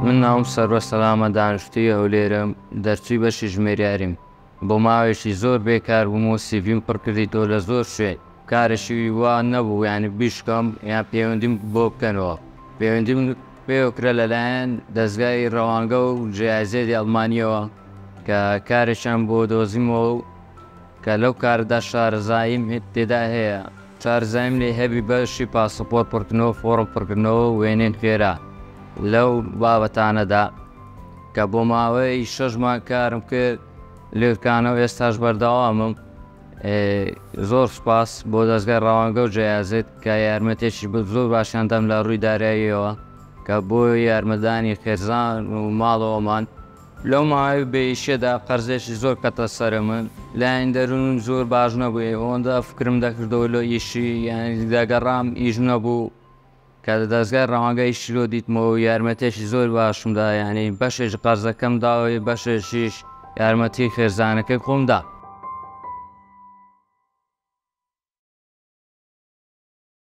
من ناوم سەروە سەلامە، دانیشتووی هەولێرم، دەرچووی بەشی ژمێریاریم. بۆ ماوەیەکی زۆر بێکار بووم و سیڤیم پڕکردیتەوە لە زۆر شوێن، کارێکی وا نەبوو یانی بیشکەم یان پەیوەندیم بۆ بکەنەوە. پەیوەندیم پێوە کرا لەلایەن دەزگای رەوانگە و جیازێدی ئەڵمانیەوە کە کارێکیان بۆ دۆزیمەوە و کە لەو کارەدا شارەزاییم تێدا هەیە. شارەزاییم لێ هەبی بەشی پاسەپۆرت پڕکردنەوە، فۆڕم پڕکردنەوە و وێنەی خێرا لەو بابەتانەدا کە بۆ ماوەی 6 مانگ کارم کرد لێرکانەوە، ئێستاش بەردەوامم. زۆر سوپاس بۆ دەزگای ڕەوانگە و جیازێت کە یارمەتێکی زۆر باشیان دام لە ڕووی داراییەوە کە بۆ یارمەدانی خێزان و ماڵەوەمان. لەو ماوەی بێئیشیەدا قەرزێکی زۆر کەتە سەر من، لایەن دەروونم زۆر باش نەبوو، ئەوەندە فکرم دەکردەوە لۆ ئیشی، یانی دەگەڕام ئیش نەبوو، کە لە دەزگای ڕەوانگە ئیشی لۆ دیتمەوە و یارمەتیەکی زۆر باشم دا، یانی بەشێکی قەرزەکەم داوە، بەشێکیش یارمەتی خێزانەکەی خۆم دا.